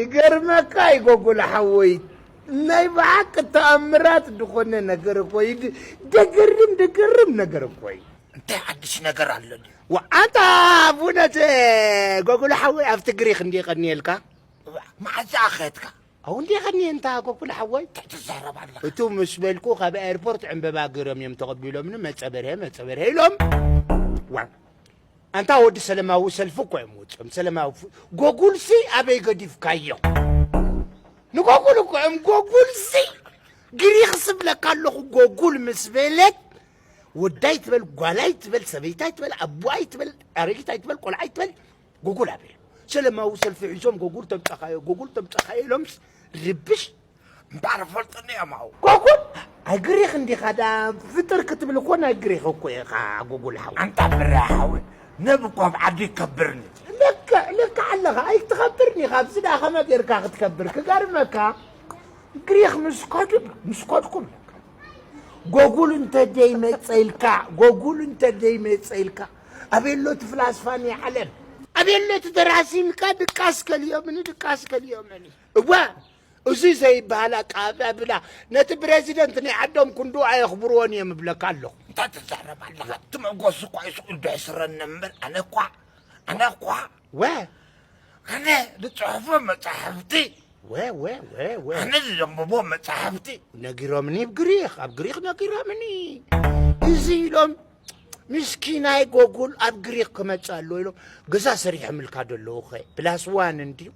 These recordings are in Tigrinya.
ይገርመካ እዩ ጎጉል ሓወይ፣ ናይ ብሓቂ ተኣምራት ዝኾነ ነገር እኮ እዩ። ድ-፣ ደገርም ደገርም ነገር እኮ እዩ። እንታይ ሓድሽ ነገር ኣሎ ድዩ? ዋ፣ ኣንታ ብእውነት ጎጉል ሓወይ ኣብቲ ግሪኽ እንዲ ቀንየልካ። መዓዝ ኣኸትካ? ኣው እንዲ ቀንየ እንታ ጎጉል ሓወይ። እንታይ ትዛረብ ኣለኻ? እቱ ምስ በልኩ ካብ ኤርፖርት ዕምበባ ገይሮም እዮም ተቐቢሎምኒ። መጸ በርሀ፣ መጸ በርሀ ኢሎም። ዋ፣ ኣንታ ወዲ ሰለማዊ ሰልፊ እኮ እዮም ወፂኦም። ሰለማዊ ፍ-፣ ጎጉልሲ ኣበይ ገዲፍካዮ? ንጎጉል እኮ እዮም። ጎጉልሲ ግሪኽ ስብለካ ኣለኹ። ጎጉል ምስ በለት ወዳይ ትበል፣ ጓላይ ትበል፣ ሰበይታይ ትበል፣ ኣቦኣይ ትበል፣ ኣረጊታይ ትበል፣ ቆልዓይ ትበል፣ ጎጉል ኣበይ? ሰለማዊ ሰልፊ ሒዞም ጎጉል ተምፀኻዮ፣ ጎጉል ተምፀኻዮ ኢሎምስ ርብሽ እምበኣር ፈልጥኒ እዮም። ኣው ጎጉል ኣይ ግሪኽ እንዲኻ ዳ ፍጥር ክትብል እኮ ናይ ግሪኽ እኮ ኢኻ ጎጉል ሓው። ኣንታ ብረ ሓወይ፣ ነብ እኮ ኣብ ዓዲ ይከብርኒ። ልክዕ፣ ልክዕ ኣለኻ። ኣይትኸብርኒ ኢኻ። ኣብዚ ደኣ ከመ ጌርካ ክትከብር? ክገርመካ፣ ግሪኽ ምስ ከዱ፣ ምስ ከድኩም፣ ጎጉል እንተ ደይመጸ ኢልካ፣ ጎጉል እንተ ደይመጸ ኢልካ፣ ኣቤሎ እቲ ፍላስፋ ናይ ዓለም፣ ኣቤሎ እቲ ደራሲ ኢልካ ድቃስ ከልዮምኒ፣ ድቃስ ከልዮምኒ። እወ፣ እዚ ዘይበሃል ኣቀባብላ ነቲ ፕረዚደንት ናይ ዓዶም ክንድኡ ኣየኽብርዎን እዮም እብለካ ኣለኹ። እንታይ ትዛረብ ኣለኻ? እቲ መጎስ እኳ እዩ ስቕ ኢሉ ድሕስረኒ እምበር፣ ኣነ እኳ፣ ኣነ እኳ፣ ወ፣ ኣነ ዝጽሕፎ መጻሕፍቲ፣ ወ፣ ወ፣ ወ፣ ወ። ኣነ ዘንብቦ መጻሕፍቲ። ነጊሮምኒ ኣብ ግሪኽ፣ ኣብ ግሪኽ ነጊሮምኒ። እዚ ኢሎም፣ ምስኪናይ ጎጉል ኣብ ግሪኽ ክመጽእ ኣለዎ ኢሎም፣ ገዛ ሰሪሖምልካ ደለዉ ኸ? ፕላስ ዋን እንድዩ።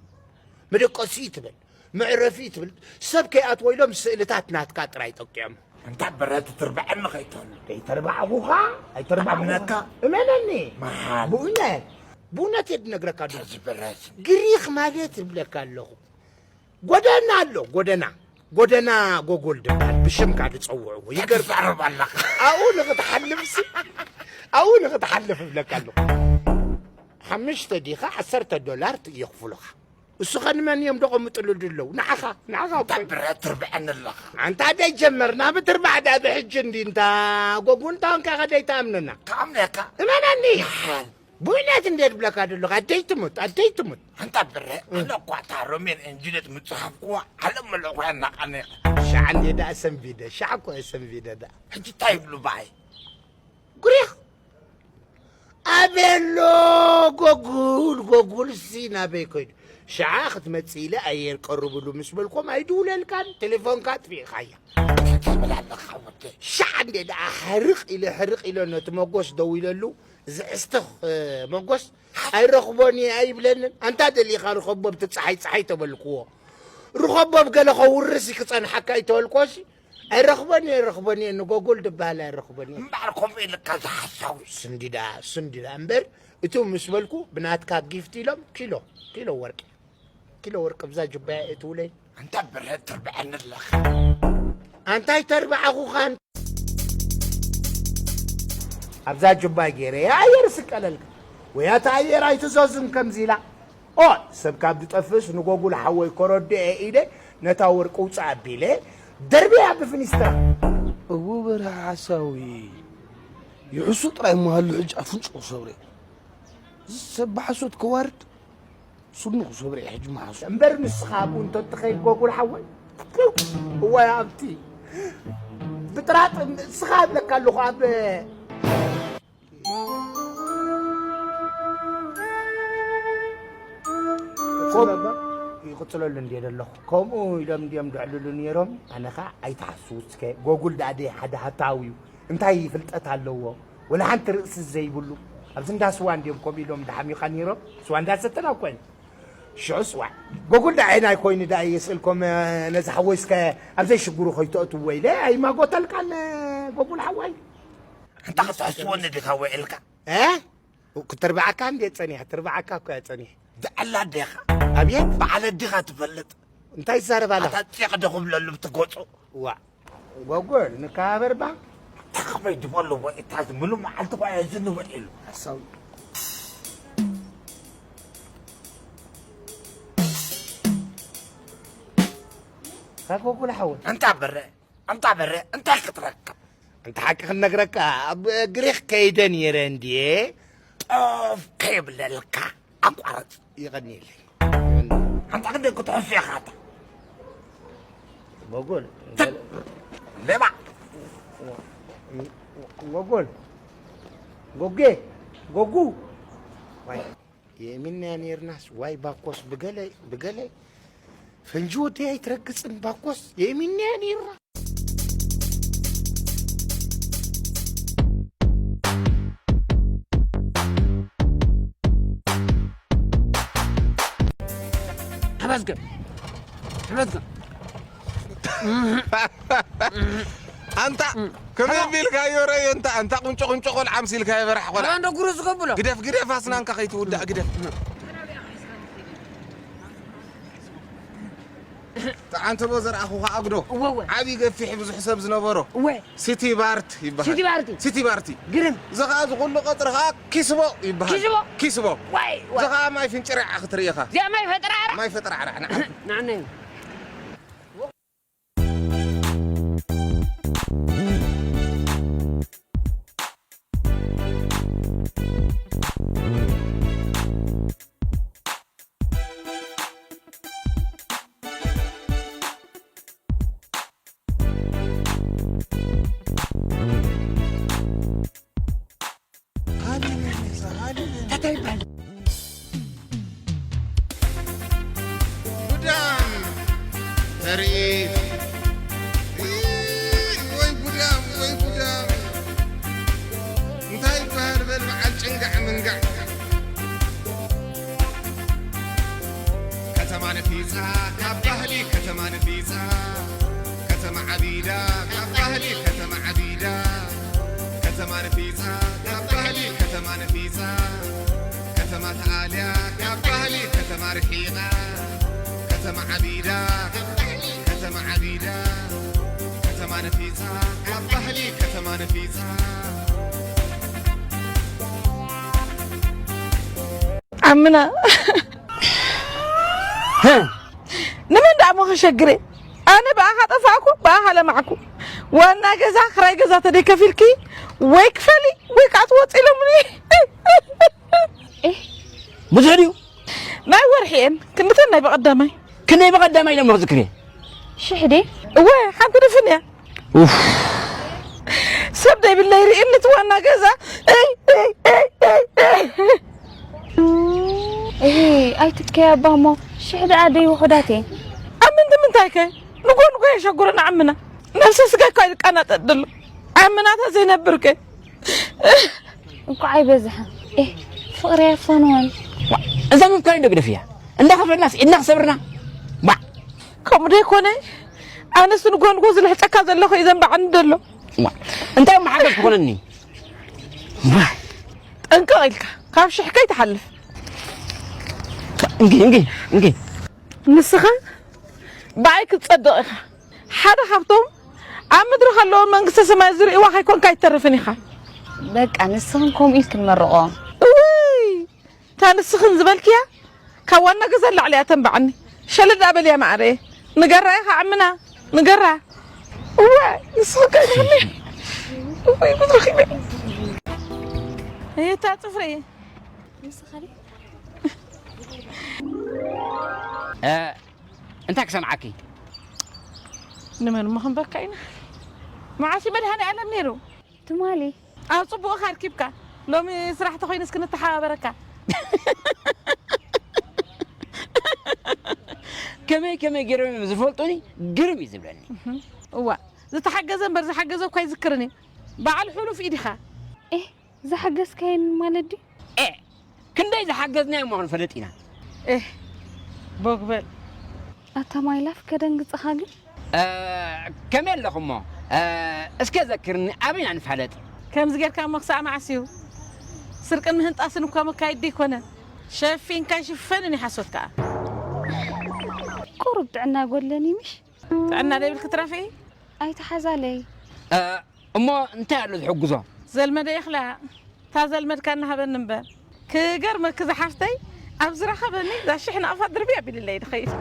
መደቀሲ ትብል፣ መዕረፊ ትብል፣ ሰብ ከይኣትዎ ኢሎም ስእልታት ናትካ ጥራይ ጠቂዖም። እንታ ብረት ትርብዐኒ ኸይትህሉ። ከይተርባዕኹኻ፣ ኣይተርባዕኹኻ። እምነካ? እመነኒ። መሓል። ብእውነት፣ ብእውነት እየ ዝነግረካ ኣለኹ። ተዝብረት። ግሪኽ ማለት እብለካ ኣለኹ። ጎደና ኣሎ፣ ጎደና። ጎደና ጎጎል ድበሃል፣ ብሽምካ ዝጸውዕዎ። ይገርም። ትዛረብ ኣለኻ። ኣብኡ ንኽትሓልፍሲ፣ ኣብኡ ንኽትሓልፍ እብለካ ኣለኹ። ሓሙሽተ ዲኻ ዓሰርተ ዶላር የኽፍሉኻ። እሱ ኸ ንመን እዮም ደቐምጥሉ ድለው? ንዓኻ፣ ንዓኻ እኮ። እንታይ ብረት ትርብዐኒ ኣለኻ? ኣንታ ደይ ጀመርና፣ ብትርባዕ ደኣ ብሕጂ እንዲ እንታ ጎጉል እንታ ኾንካ ኸ ደይ ተኣምነና? ከኣምነካ? እመነኒ። ይሓል። ብእውነት እንዴ ድብለካ ደለኹ፣ ኣደይ ትሙት፣ ኣደይ ትሙት። ኣንታ ብረ፣ እ። ኣነ እኳ እታ ሮሜን ኤንጅለት ምጽሓፍኩዋ፣ ዓለም መለኹ ያናቃኒ። ሻዕ እንዴ ደኣ ሰንቢደ፣ ሻዕ እኮ እየ ሰንቢደ ደኣ። ሕጂ እንታይ ይብሉ ብኣይ? ግሪኽ። ኣቤሎ ጎጉል፣ ጎጉልሲ ናበይ ከይዱ? ሸዓ ክትመጽእ ኢለ ኣየር ቀርብሉ ምስ በልኮም ኣይድውለልካን፣ ቴሌፎንካ ኣጥፊእኻያ። እንታይ ትብል ኣለኻ ወደይ? ሸዓ እንዴ ደኣ ሕርቕ ኢለ፣ ሕርቕ ኢለ ነቲ መጎስ ደዊለሉ፣ ዝዕስትኽ፣ እ፣ መጎስ ኣይረኽቦን እየ ኣይብለንን። ኣንታ ደሊኻ ርኸቦ ብቲ ጸሓይ፣ ጸሓይ ተበልክዎ። ርኸቦ ብገለ ከውርስ ክጸንሓካ ኣይተበልክዎሲ። ኣይረኽቦን እየ፣ ኣይረኽቦን እየ፣ ንጎጉል ድበሃል ኣይረኽቦን እየ። እምበኣር ከምኡ ኢልካ ዝሓሳዊ። ስንዲዳ፣ ስንዲዳ እምበር፣ እቱ ምስ በልኩ ብናትካ ጊፍት ኢሎም ኪሎ፣ ኪሎ ወርቂ፣ ኪሎ ወርቂ ብዛ ጅባያ እትውለይ። ኣንታ ብረት ትርብዐኒ ኣለኻ። ኣንታይ ተርባዕኹኻን? ኣብዛ ጅባይ ገይረ፣ ኣየር ስቀለልካ። ወይ ኣታ ኣየር ኣይትዘዝን ከምዚ ኢላ። ኦ፣ ሰብ ካብ ዝጠፍእስ ንጎጉል ሓወይ ከረድኦ ኢለ ነታ ወርቂ ውጻእ ኣቢለ ደርብያ ብፍኒስትራ። እው በርሀ ሓሳዊ ይሕሱ ጥራይ መሃሉ ሕጂ ኣፍንጭኡ ክሰብረ። እዚ ሰብ ብሓሶት ከዋርድ ስኑ ክሰብረ ሕጂ መሓሱ። እምበር ንስኻ ኣብኡ እንተትኸይድ ጎጉል ሓወይ። እዋይ ኣብቲ ብጥራጥ ንስኻ እብለካ ኣለኹ ኣብ ከምኡ ይቕጽለሉ እንድየ ዘለኹ። ከምኡ ኢሎም እንድዮም ድዕልሉ ነይሮም። ኣነ ኸዓ ኣይትሓስው እስከ፣ ጎጉል ደኣ ደይ ሓደ ሃታዊ እዩ። እንታይ ፍልጠት ኣለዎ? ወላ ሓንቲ ርእሲ ዘይብሉ። ኣብዚ እንዳ ስዋ እንድዮም ከምኡ ኢሎም ድሓሚኻ ነይሮም። ስዋ እንዳሰተና እኮ ኢና። ሽዑ ስዋ። ጎጉል ደኣ ኣየናይ ኮይኑ ደኣ እየ ስእልኮም፣ ነዚ ሓወይ እስከ ኣብ ዘይሽግሩ ከይተእትዎ ኢለ ኣይማጎተልካን ጎጉል ሓወይ። ኣንታ ክትሕስወኒ ዲኻ ውዒልካ? እ? ክትርብዓካ እንዴ ጸኒሐ? ትርብዓካ እኮ እያ ጸኒሐ። ዝዓላ ዲኻ? ኣብየት? በዓል ኣዲኻ ትፈልጥ? እንታይ ትዛረብ ኣለኻ? ኣታ ጺቕ ዶ ክብለሉ ብቲ ገጹ? ዋእ። ጎጎል፣ ንከባበር ባ? እንታይ ከመይ ዝበሉ ውዒታት፣ ምሉ መዓልቲ እኳ እየ ዝንውዕ ኢሉ። ሓሳዊ። ካብ ጎጎል ሓወይ። ኣንታ በረ፣ ኣንታ በረ፣ እንታይ ክትረክብ? ኣንታ ሓቂ ክነግረካ፣ ኣብ ግሪኽ ከይደ ነይረ እንድየ። ጠፍ ከይብለልካ ኣቋርጽ። የቐንየለይ። ኣንታ ክንደይ ክትሕሱ ኢኻ ኣታ? ጎጎል ሌባ ጎጎል ጎጌ ጎጉ ዋይ የሚናያ ኔርናስ ዋይ ባኮስ ብገለ ብገለ ፈንጂ ወደይ ኣይትረግጽን ባኮስ የሚናያ ኔርና ተመስገን ተመስገን ኣንታ ከመይ ቢልካዮ ረዮ እንታ ኣንታ ቁንጮ ቁንጮ ቆልዓ ምሲልካዮ በራሕ ቆልዓ ኣባ እንዶ ጉሩ ዝገብሎ ግደፍ ግደፍ ኣስናንካ ከይትውዳእ ግደፍ ተዓንተቦ ዘርኣኹ ከዓ ኣግዶ እወ እወ ዓብዪ ገፊሕ ብዙሕ ሰብ ዝነበሮ እወ ሲቲ ባርት ይበሃል። ሲቲ ባርቲ። ሲቲ ባርቲ። ግርም። እዚ ኸዓ እዚ ኩሉ ቀፅሪ ኸዓ ኪስቦ ይበሃል። ኪስቦ? ኪስቦ። ዋይ ዋይ። እዚ ኸዓ ማይ ፍንጭርዓ ክትርኢ ኢኻ። እዚኣ ማይ ፈጥራዕራ። ማይ ፈጥራዕራ። ንዓም። ንዓና እዩ። ጉዳም ተርኢ ወይ ጉዳም ወይ ጉዳም እንታይ ይበሃል በል በዓል ጭንጋዕ ምንጋዕ ከተማ ነፊፃ ካብ ባህሊ ከተማ ነፊፃ ከተማ ዓቢዳ ካብ ባህሊ ከተማ ዓቢዳ ከተማ ነፊፃ ካብ ባህሊ ከተማ ነፊፃ ከተማ ተኣልያ ካብ ባህሊ ከተማ ርሒቓ ከተማ ዓቢዳ ከተማ ዓቢዳ ከተማ ነፊፃ ካብ ባህሊ ከተማ ነፊፃ ዓምና ንመን ደኣ ሞ ከሸግረ ኣነ ብኣኻ ጠፋእኩ ብኣኻ ለማዕኩ ዋና ገዛ ክራይ ገዛ ተደይ ከፊልኪ ወይ ክፈሊ ወይ ከዓ ትወፂ ኢሎምኒ ብዙሕ ድዩ ናይ ወርሒ እየን ክንድተን ናይ በቐዳማይ ክንደይ በቐዳማይ ኢሎም ክዝክር እየ ሽሕ ደ እወ ሓንቲ ድፍን እያ ሰብ ዘይብለይ ርእኒ እቲ ዋና ገዛ እሂ ኣይትትከይ ኣባ እሞ ሽሕ ደኣ ደይ ውሑዳት እየ ኣብ ምንት ምንታይ ከ ንጎ ንጎ የሸጉርና ዓምና ነብሰ ስጋ እኳ ይቃናጠጥ ደሎ ዓምናታ ዘይነብር ከ እንኳዕ ኣይበዝሐ ፍቕሪ ኣየፋንወን እዛ ምምካይ እንዶ ግደፍያ እንዳኸፈልናስ ኢድና ክሰብርና ባዕ ከምኡ ዶ ይኮነ ኣነስ ንጎ ንጎ ዝልሕፀካ ዘለኹ እዩ ዘንባዓኒ ደሎ እንታይ እሞ ሓገዝ ክኾነኒ ጠንቀቕ ኢልካ ካብ ሽሕ ከይትሓልፍ እንኪ እንኪ እንኪ ንስኻ ብኣይ ክትፀድቕ ኢኻ ሓደ ካብቶም ኣብ ምድሪ ከለውን መንግስተ ሰማይ ዝርእዋ ከይኮንካ ኣይትተርፍን ኢኻ በቃ ንስኽን ከምኡ ኢልክን መርቕኦም እውይ እታ ንስኽን ዝበልክያ ካብ ዋና ገዛ ላዕሊ እያ ተንባዓኒ ሸለል ኣበልያ ማዕረየ ንገራ ኢኻ ዓምና ንገራ እዋ ንስኺ ከይትብሊ እወይ ጉድ ረኺበ እታ ፅፍሪ ንስኻ ድዩ እንታይ ክሰምዓኪ ንመን እሞ ክንበካ ኢና መዓስ መድሃኒ ኣለም ነይሩ ትማሊ ኣብ ጽቡቕኻ ኣርኪብካ ሎሚ ስራሕ ተኾይኑስ ክንተሓባበረካ ከመይ ከመይ ገይሮም እዮም ዝፈልጡኒ ግርም እዩ ዝብለኒ እዋ ዝተሓገዘ እምበር ዝሓገዘ እኳ ይዝክርን እዩ በዓል ሕሉፍ ኢድ ኢኻ ኤህ ዝሓገዝካየን ማለት ድዩ ኤ ክንደይ ዝሓገዝናዮ እሞ ክንፈልጥ ኢና ኤህ ቦግበል ኣታ ማይላፍ ከደንግጽኻ ግን ከመይ ኣለኹሞ እስከ ዘክርኒ ኣበይና ንፋለጥ ከምዚ ጌርካ እሞ ክሳዕ መዓስ እዩ ስርቅን ምህንጣስን እኳ መካየዲ ኣይኮነን ሸፊንካ ሽፈንን ይሓሶት ከዓ ቁሩብ ጥዕና ጎድለኒ ምሽ ጥዕና ደይብል ክትረፊ ኣይተሓዛለይ እሞ እንታይ ኣሎ ዝሕግዞ ዘልመደ ይኽላ እታ ዘልመድካ እናሃበኒ እምበር ክገርመኪ ዝሓፍተይ ኣብ ዝረኸበኒ እዛ ሽሕ ናቕፋ ድርብይ ኣቢልለይ ድኸይድ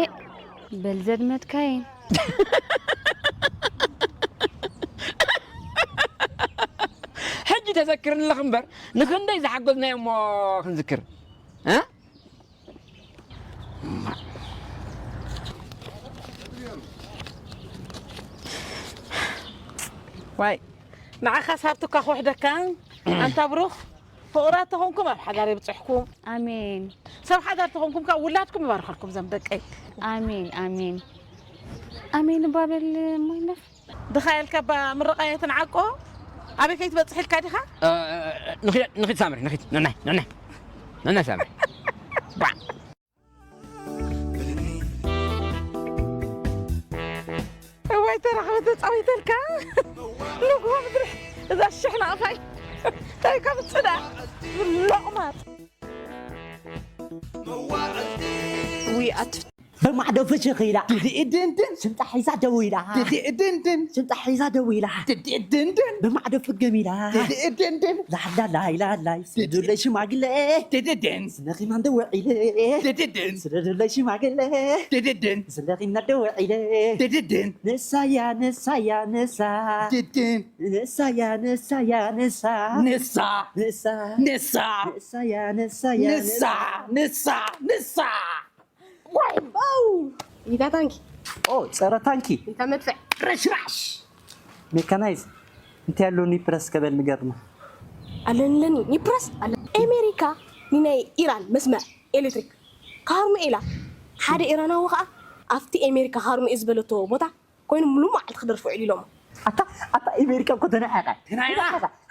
ኤእ በል ዘድመድካየን ሕጂ ተዘክርኒ ኣለኺ እምበር ንኽንደይ ዝሓገዝናዮ እሞ ክንዝክር እ ዋይ ንዓኻስ ሃብትካ ክውሕደካ። ኣንታ ብሩኽ ፍቑራት ተኾንኩም ኣብ ሓዳር የብፅሕኩም። ኣሜን። ሰብ ሓዳር ተኾንኩም ከዓ ውላድኩም ይባርኸልኩም ዘም ደቀይ። ኣሜን ኣሜን ኣሜን እባ በል እሞይነፍ። ድኻ ኢልካ እባ ምርቓየትን ዓቆ ኣበይ ከይትበፅሕ ኢልካ ዲኻ? ንኺድ ሳምሪ ንኺድ ንናይ ንናይ ንናይ ሳምሪ። እዋይ ተረኽበ ተፃዊተልካ ንጉሆ ምድሪ እዛ ሽሕ ናቕፋይ እንታይ ከም ፅዳ ሎቕማጥ። ዊ ኣት ብማዕዶ ፍሽኽ ኢላ ድድእድንድን ሽምጣ ሒዛ ደው ኢላ ድድእድንድን ሽምጣ ሒዛ ደው ኢላ ድድእድንድን ብማዕዶ ፍግም ኢላ ድድእድንድን ላሕላ ላይላላይ ስዱለይ ሽማግለ ድድድን ስለኺና እንደወዒለ ድድድን ስለዱለይ ሽማግለ ድድድን ስለኺና እንደወዒለ ድድድን ንሳያ ንሳያ ንሳ ድድን ንሳያ ንሳያ ንሳ ንሳ ንሳ ንሳ ንሳያ ንሳያ ንሳ ንሳ ንሳ ይታ ታንኪ ኦ ፀረ ታንኪ ይታ መድፍዕ ረሽራሽ ሜካናይዝ እንታይ ያለው ኒፕረስ ከበል ንገርና ኣለንለኒ ኒፕረስ ኣለ ኤሜሪካ ንናይ ኢራን መስመዕ ኤሌክትሪክ ካርሚ ኢላ ሓደ ኢራናዊ ከዓ ኣብቲ ኤሜሪካ ካርሚ እዩ ዝበለቶ ቦታ ኮይኑ ሙሉ መዓልቲ ክደርፍ ውዒሉ ኢሎሞ። ኣታ ኣታ ኤሜሪካ እኮ ተናሒቃ ተናሒቃ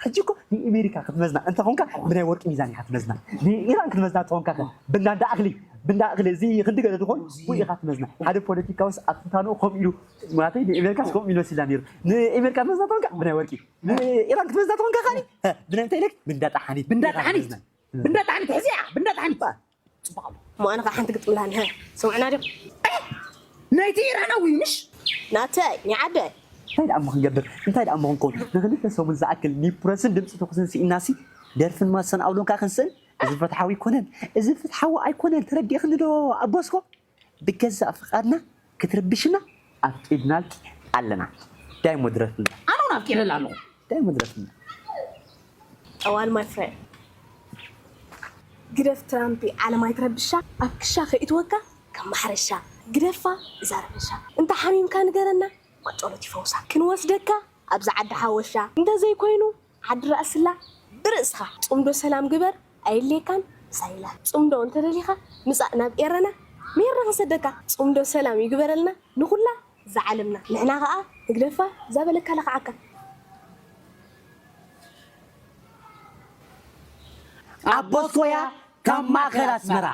ሕጂ እኮ ንኤሜሪካ ክትመዝና እንተ ኾንካ ብናይ ወርቂ ሚዛን ኢኻ ትመዝና ንኢራን ክትመዝና እንተ ኾንካ ከ ብንዳ እንዳ እኽሊ ብንዳ እኽሊ እዚ ክንዲ ገለ ዝኾን ብኡ ኢኻ ትመዝና ሓደ ፖለቲካውስ ኣብ ትንታንኡ ከምኡ ኢሉ ማለተይ ንኤሜሪካስ ከምኡ ኢሉ መሲላ ነይሩ ንኤሜሪካ ክትመዝና እንተ ኾንካ ብናይ ወርቂ ንኢራን ክትመዝና እንተ ኾንካ ካኒ ብናይ እንታይ ኢለክ ብንዳ ጠሓኒት ብንዳ ጠሓኒት ብንዳ ጠሓኒት ሕዚኣ ብንዳ ጠሓኒት ጽቡቕ ኣሎ። እሞ ኣነ ከዓ ሓንቲ ግጥሚ ላኒ ሃ ሰምዕና ዲኹም? ናይቲ ኢራናዊ እዩ ምሽ? ናተይ ናይ ዓደይ። እንታይ ደኣ እሞ ክንገብር እንታይ ደኣ እሞ ክንከውን ንክልተ ሰሙን ዝኣክል ኒፕረስን ድምፂ ተኩስን ስኢንናሲ ደርፍን ማሰን ኣውሎን ከዓ ክንስእን እዚ ፍትሓዊ ኣይኮነን እዚ ፍትሓዊ ኣይኮነን ተረዲእኽኒ ዶ ኣቦስኮ ብገዛእ ፍቓድና ክትርብሽና ኣፍቂድናልኪ ኣለና ዳይሞ ድረፍልና ኣነ እውን ኣፍቂደላ ኣለኹ ዳይሞ ድረፍልና ጠዋል my friend ግደፍ ትራምፒ ዓለም ኣይትረብሻ ኣብ ክሻ ከይእትወካ ከም ማሕረሻ ግደፋ እዛ ረበሻ እንተ ሓሚምካ ንገረና ማጨሎት ይፈውሳ ክንወስደካ ኣብዛ ዓዲ ሓወሻ እንተዘይኮይኑ ዓዲ ራእስላ ብርእስኻ ጽምዶ ሰላም ግበር ኣየድልየካን ምሳይላ ጽምዶ እንተደሊኻ ምጻእ ናብ ኤረና ሜርና ክንሰደካ ጽምዶ ሰላም ይግበረልና ንኹላ እዛ ዓለምና ንሕና ኸኣ ንግደፋ እዛ በለካ ለኽዓካ ኣቦስኮያ ካብ ማእኸል ኣስመራ